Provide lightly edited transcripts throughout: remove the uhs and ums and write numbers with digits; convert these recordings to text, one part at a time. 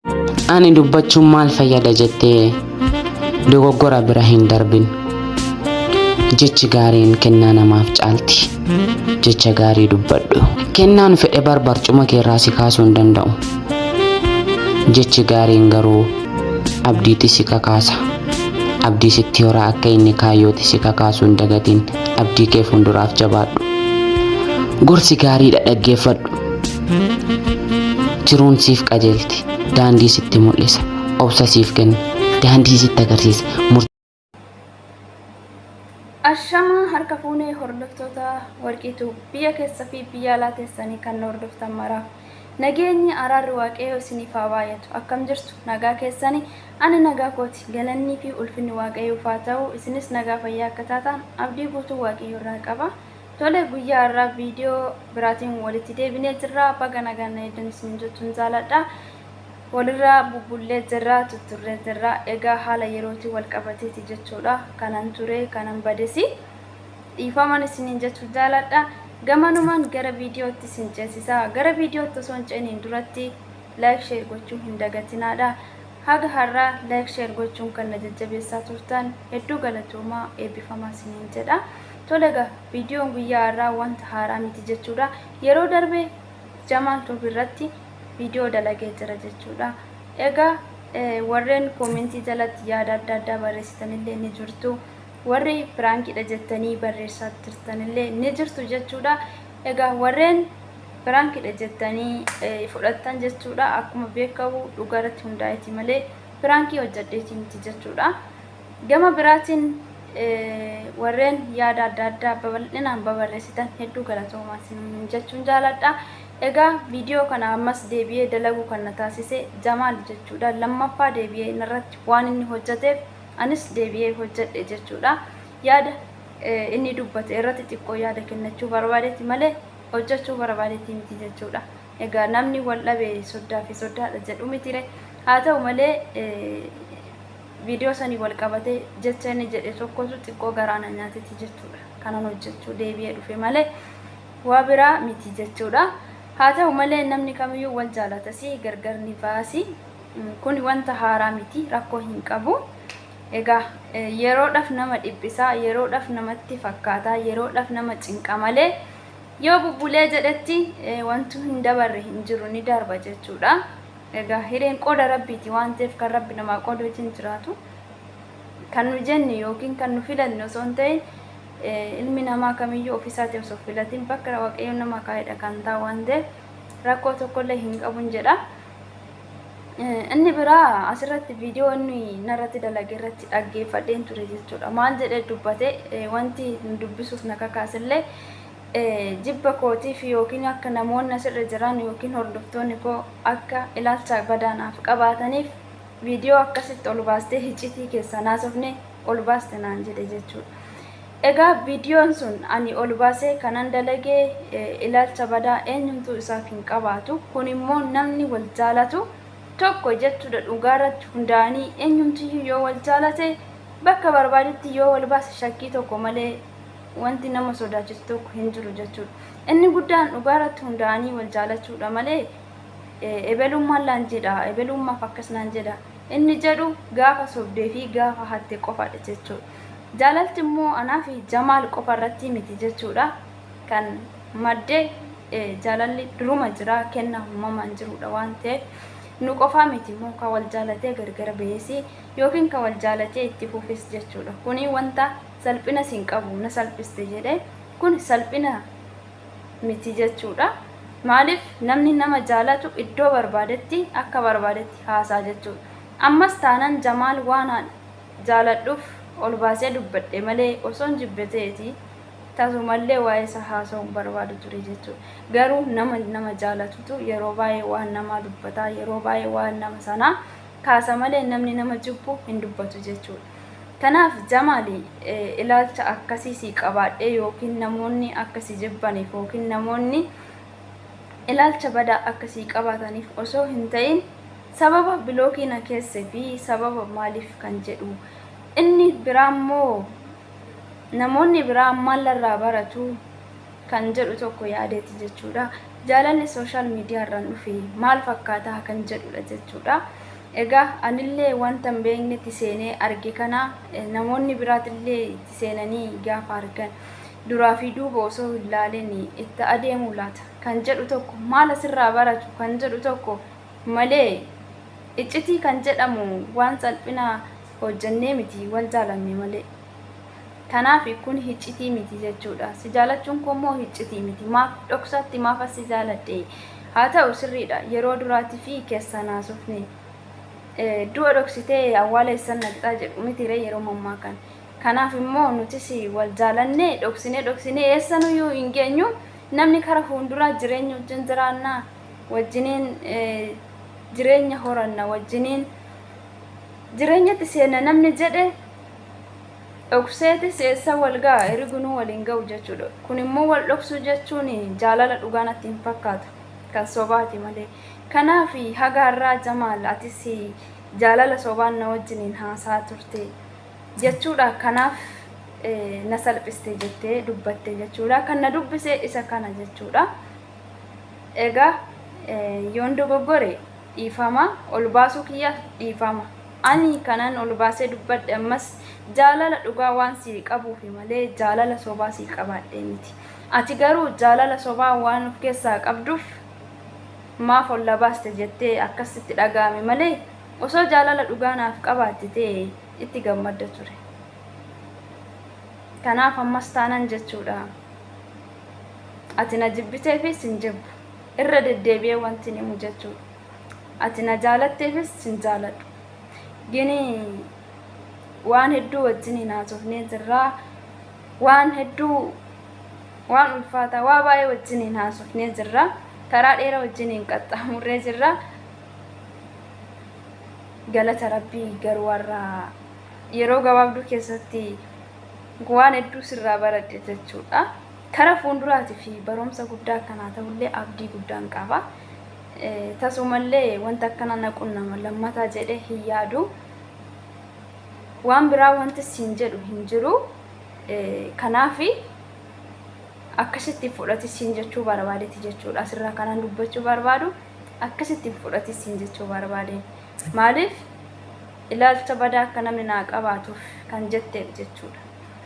Ani dubbachuun maal fayyada jettee dogoggora bira hin darbin. Jechi gaariin kennaa namaaf caalti. Jecha gaarii dubbadhu. Kennaan fedhe bar barcuma keerraa si kaasuu hin danda'u. Jechi gaariin garuu abdiitti si kakaasa. Abdii sitti horaa akka inni kaayyooti si kakaasuu hin dagatin. Abdii kee fuulduraaf jabaadhu. Gorsi gaariidha dhaggeeffadhu. Jiruun siif qajeelti. Daandii sitti mul'isa. Obsa siif kenna. Daandii sitti agarsiisa. Ashamaa harka fuunee hordoftoota Warqiituu biyya keessa fi biyya alaa teessanii kan nu hordoftan maraaf nageenyi araarri waaqayyoo isiniif haa baay'atu. Akkam jirtu? Nagaa keessani? Ani nagaa kooti. Galannii fi ulfinni waaqayyoof haa ta'u. Isinis nagaa fayyaa akka taatan abdii guutuu waaqayyo irraa qaba. Tole guyyaa har'aa viidiyoo biraatiin walitti deebinee jirra. Baga nagaan na eegdan isiniin jechuun jaaladha. Walirraa bubbullee jirra, tutturree jirra. Egaa haala yerootiin wal qabateeti jechuudha. Kanan ture, kanan badesi. Dhiifaman isiniin jechuu jaaladha. Gamanumaan gara viidiyootti isin ceesisa. Gara viidiyootti osoo hin ceeniin duratti like share gochuu hin dagatinaadha. Haga har'aa like share gochuun kan na jajjabeessaa turtan hedduu galatoomaa eebbifamaa isiniin jedha. Tole egaa viidiyoon guyyaa har'aa wanta haaraa miti jechuudha. Yeroo darbe Jamaal Tube irratti viidiyoo dalagee jira jechuudha. Egaa warreen koomentii jalatti yaada adda addaa barreessitanillee ni jirtu. Warri piraankiidha jettanii barreessaa jirtanillee ni jirtu jechuudha. Egaa warreen piraankidha jettanii fudhattan jechuudha. Akkuma beekamu dhugaa irratti hundaa'eeti malee piraankii hojjedheeti miti jechuudha. Gama biraatiin warreen yaada adda addaa babal'inaan babarreessitan hedduu galatoomaa isin jechuun jaaladha. Egaa viidiyoo kana ammas deebi'ee dalaguu kan na taasise Jamaal jechuudha. Lammaffaa deebi'ee narratti waan inni hojjeteef anis deebi'ee hojjedhe jechuudha. Yaada inni dubbate irratti xiqqoo yaada kennachuu barbaadeeti malee hojjechuu barbaadeeti miti jechuudha. Egaa namni wal dhabe soddaa fi soddaadha jedhu mitire. Haa ta'u malee viidiyoo sanii wal qabatee jecha inni jedhe tokkotu xiqqoo garaa na nyaateti jechuudha. Kanan hojjechuu deebi'ee dhufe malee waa biraa miti jechuudha. Haa ta'u malee namni kamiyyuu wal jaalatasi gargar ni baasi. Kun wanta haaraa miti rakkoo hin qabu. Egaa yeroodhaf nama dhiphisa, yeroodhaf namatti fakkaata, yeroodhaf nama cinqa malee yoo bubbulee jedhetti wanti hin dabarre hin jiru ni darba jechuudha. Egaa hireen qooda rabbiiti waan ta'eef kan rabbi namaa qoodu wajjin jiraatu. Kan nu jenne yookiin kan nu filanne osoo hin ta'in ilmi namaa kamiyyuu ofiisaatii osoo filatin bakka waaqayyoon nama kaa'edha kan taa'u waan ta'eef rakkoo tokkollee hin qabun jedha. Inni biraa asirratti viidiyoo inni narratti dalage irratti dhaggeeffadheen ture jechuudha. Maal jedhee dubbate wanti dubbisuuf na kakaasellee jibba kootiif yookiin akka namoonni asirra jiran yookiin hordoftoonni koo akka ilaalcha badaa naaf qabaataniif viidiyoo akkasitti ol baastee hiccitii keessaa naasofne ol baaste naan jedhe jechuudha. Egaa viidiyoon sun ani ol baasee kanan dalage ilaalcha badaa eenyumtuu isaaf hin qabaatu. Kun immoo namni wal jaalatu tokko jechuudha dhugaarratti hundaa'anii eenyumtiyyuu yoo wal jaalate bakka barbaadetti yoo wal baase shakkii tokko malee wanti nama sodaachisu tokko hin jiru jechuudha. Inni guddaan dhugaarratti hundaa'anii wal jaalachuudha malee ebeluun maal naan jedha ebeluun maaf akkas naan jedha inni jedhu gaafa sobdee fi gaafa hatte qofadha jechuudha. Jaalalti immoo anaa fi Jamaal qofa irratti miti jechuudha. Kan madde jaalalli duruma jira kenna uumamaan jirudha waan ta'eef nu qofaa miti immoo kan wal jaalatee gargar ba'eesi yookiin kan wal jaalatee itti fufes jechuudha. Kuni wanta salphina sin qabu na salphiste jedhee kun salphina miti jechuudha. Maaliif namni nama jaalatu iddoo barbaadetti akka barbaadetti haasaa jechuudha. Ammas taanan Jamaal waan jaaladhuuf ol baasee dubbadhe malee osoon jibbe ta'eeti tasumallee waa'ee isaa haasa'uu hin barbaadu ture jechuudha. Garuu nama nama jaalatutu yeroo baay'ee waan namaa dubbata, yeroo baay'ee waan nama sanaa kaasa malee namni nama jibbu hin dubbatu jechuudha. Kanaaf Jamaali ilaalcha akkasii sii qabaadhee yookiin namoonni akka si jibbaniif yookiin namoonni ilaalcha badaa akka sii qabaataniif osoo hin ta'in Sababa bilookii na keesse fi sababa maaliif kan jedhu. Inni biraa immoo namoonni biraa maal narraa baratu Kan jedhu tokko yaadeeti jechuudha. Jaalalli sooshaal miidiyaa irraan dhufe maal fakkaataa kan jedhudha jechuudha. Egaa anillee wanta hin beeknetti seenee arge kana namoonni biraatillee itti seenanii gaafa argan duraa fi duuba osoo hin laalin itti adeemuu laata kan jedhu tokko maal asirraa baratu kan jedhu tokko malee iccitii kan jedhamu waan salphina hojjannee miti wal jaalanne malee. Kanaaf kun hiccitii miti jechuudha. Si jaalachuun koo immoo hiccitii miti. Maaf dhoksaatti maaf si jaaladhe? Haa ta'u sirriidha. Yeroo duraatii fi keessaan haasofne. Du'a dhoksitee awwaala eessan naqxaa jedhu mitiree yeroo mammaakan. Kanaaf immoo nutis wal jaalannee dhoksinee dhoksinee eessanuyyuu hin geenyu. Namni kara fuulduraa jireenya wajjin jiraannaa, wajjiniin jireenya horanna, wajjiniin jireenyatti seenna namni jedhe dhokseetis eessa wal ga'a ergunuu waliin ga'u jechuudha. Kun immoo wal dhoksuu jechuun jaalala dhugaa natti hin fakkaatu. Kan sobaati malee. Kanaaf haga har'aa Jamaal atis jaalala sobaan na wajjiniin haasaa turte jechuudha. Kanaaf na salphiste jettee dubbatte jechuudha. Kan na dubbise isa kana jechuudha. Egaa yoon dogoggore dhiifama ol baasuu kiyyaaf dhiifama. Ani kanan ol baasee dubbadhe ammas jaalala dhugaa waan sii qabuufi malee jaalala sobaa sii qabaadhee miti. Ati garuu jaalala sobaa waan of keessaa qabduuf maaf ol na baaste jettee akkasitti dhaga'ame malee osoo jaalala dhugaa naaf qabaatte ta'e itti gammadda ture. Kanaaf ammas taanan jechuudha. Ati na jibbiteefis hin jibbu. Irra deddeebi'ee wanti himu jechuudha. Ati na jaalatteefis sin jaaladhu. Gini waan hedduu wajjiniin haasofnee jirraa. Waan hedduu waan ulfaataa waa baay'ee wajjiniin haasofnee jirra. Karaa dheeraa wajjiniin qaxxaamurree jirra. Galata Rabbii garuu warra yeroo gabaabduu keessatti waan hedduu sirraa baradhe jechuudha. Kara fuulduraatii fi barumsa guddaa akkanaa ta'ullee abdii guddaan qaba. Tasumallee wanta akkana na qunnama lammataa jedhee hin yaadu. Waan biraa wanti siin jedhu hin jiru. Kanaaf akkasitti fudhati siin jechuu barbaadeeti jechuudha. Asirraa kanaan dubbachuu barbaadu akkasitti fudhati siin jechuu barbaade. Maaliif ilaalcha badaa akka namni naa qabaatuuf kan jetteef jechuudha.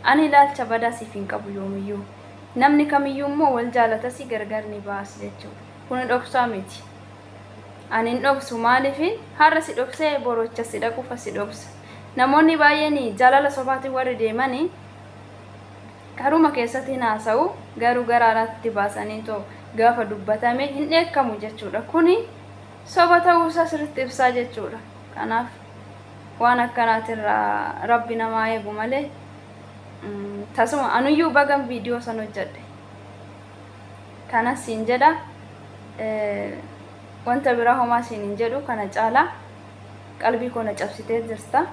Ani ilaalcha badaa siif hin qabu yoomiyyuu. Namni kamiyyuu immoo wal jaalatasi gargar ni baas jechuudha. Kun dhoksaa miti. Ani hin dhoksu maaliif har'a si dhoksee borocha si dhaqufa si dhoksa. Namoonni baay'een jaalala sobaatiin warri deemanii karuma keessatti hin haasa'u garuu gara alaatti baasanii too gaafa dubbatame hin dheekkamu jechuudha. Kuni soba ta'uusaa sirriitti ibsaa jechuudha. Kanaaf waan akkanaatirraa Rabbi namaa eegu malee tasuma anuyyuu bagan viidiyoo san hojjedhe. Kanas siin jedha wanta biraa homaa siin hin jedhu kana caalaa qalbii koo na cabsitee jirta.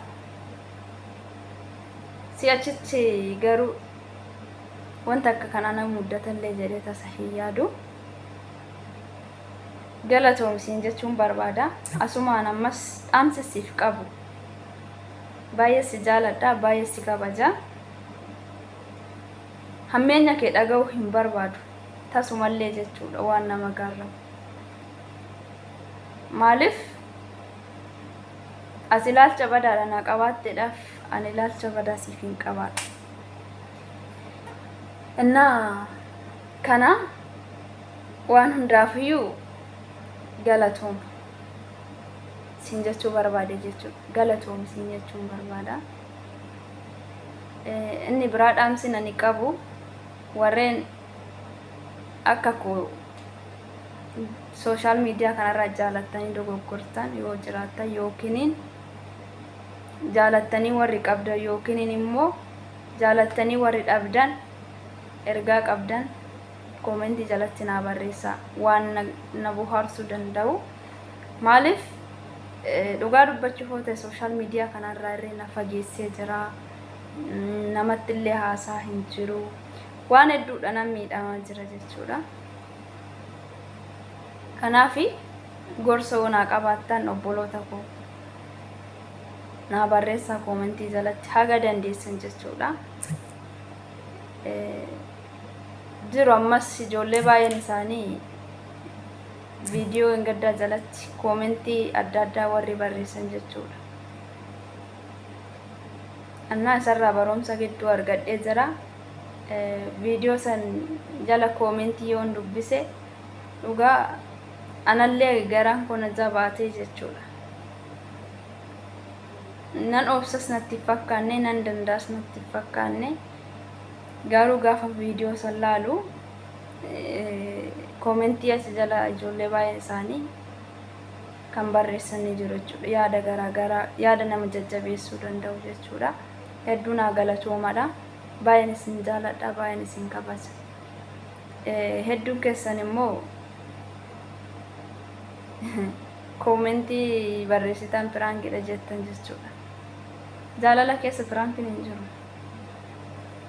Si'achitti garuu wanta akka kanaa na muddatallee jedhee tasa hin yaadu. Galatoom siin jechuun barbaada. Asumaan ammas dhaamsa siif qabu. Baay'ee si jaaladha, baay'ee si kabaja. Hammeenya kee dhaga'uu hin barbaadu. Tasumallee jechuudha waan nama gaarramu. Maaliif as ilaalcha badaadha na qabaatteedhaaf ani ilaalcha badaa siif hin qabaadhu. Innaa kana waan hundaafiyyuu galatoom siin jechuu barbaade jechuudha. Galatoom siin jechuun barbaada. Inni biraa dhaamsi ani qabu warreen akka koo sooshaal miidiyaa kanarraa jaalattanii dogoggortan yoo jiraattan yookiin jaalattanii warri qabdan yookiin immoo jaalattanii warri dhabdan ergaa qabdan koomentii jalatti naa barreessaa waan na bohaarsuu danda'u. Maaliif dhugaa dubbachuuf yoo ta'e sooshaal miidiyaa kanarraa irree na fageessee jira. Namatti illee haasaa hin jiru. Waan hedduudha nan miidhamaa jira jechuudha. Kanaaf gorsa yoo naa qabaattan obboloota koo naa barreessaa koomentii jalatti haga dandeessan jechuudha. Jiru ammas ijoollee baay'een isaanii viidiyoo engaddaa jalatti koomentii adda addaa warri barreessan jechuudha. Annaa isarraa barumsa gidduu argadhee jira. Viidiyoo san jala koomentii yoon dubbise dhugaa anallee garaan koo na jabaatee jechuudha. Nan obsas natti hin fakkaanne, nan danda'as natti hin fakkaanne. Garuu gaafa viidiyoo san laalu koomentii achi jala ijoollee baay'een isaanii kan barreessan ni jiru jechuudha. Yaada garaa garaa yaada nama jajjabeessuu danda'u jechuudha. Hedduu naa galatoomadha. Baay'een isin jaaladha, baay'een isin kabaja. Hedduun keessan immoo koomentii barreessitan piraankidha jettan jechuudha. Jaalala keessa piraankiin hin jiru.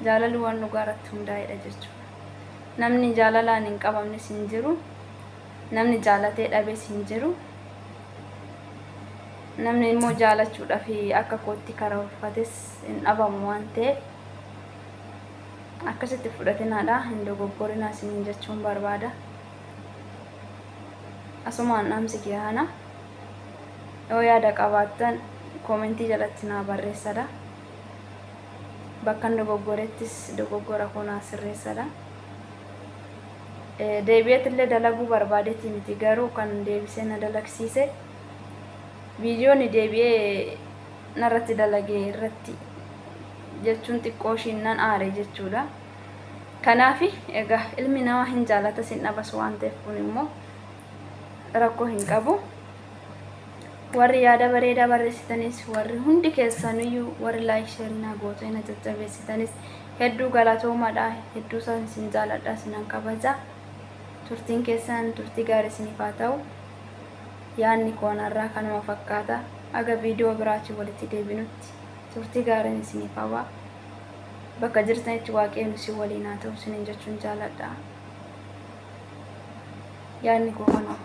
Jaalalli waan dhugaa irratti hundaa'edha jechuudha. Namni jaalalaan hin qabamnes hin jiru. Namni jaalatee dhabes hin jiru. Namni immoo jaalachuudhaaf akka kootti karoorfates hin dhabamu waan ta'eef akkasitti fudhatinaadha. Hin dogoggorinaa isiniin jechuun barbaada. Asumaan dhaamsi kiyya kana. Yoo yaada qabaattan koomentii jalatti naa barreessadha. Bakkan dogoggorettis dogoggora koo naa sirreessadha. Deebi'eetillee dalaguu barbaadeeti miti garuu kan deebisee na dalagsiise viidiyoon deebi'ee narratti dalage irratti jechuun xiqqoo ishiin nan aare jechuudha. Kanaaf egaa ilmi namaa hin jaalatas hin dhabas waan ta'eef kun immoo rakkoo hin qabu. Warri yaada bareedaa barreessitanis warri hundi keessanuyyuu warri like share naa gootanii na jajjabeessitanis hedduu galatoomadha. Hedduu isaan isin jaaladha isinan kabaja. Turtiin keessan turtii gaarii isiniif haa ta'u. Yaadni koo narraa kanuma fakkaata. Aga viidiyoo biraatiin walitti deebinutti turtii gaariin isiniif hawwa. Bakka jirtanitti Waaqayyoon isin waliin haa ta'u isiniin jechuun jaaladha. Yaadni koo kanuma.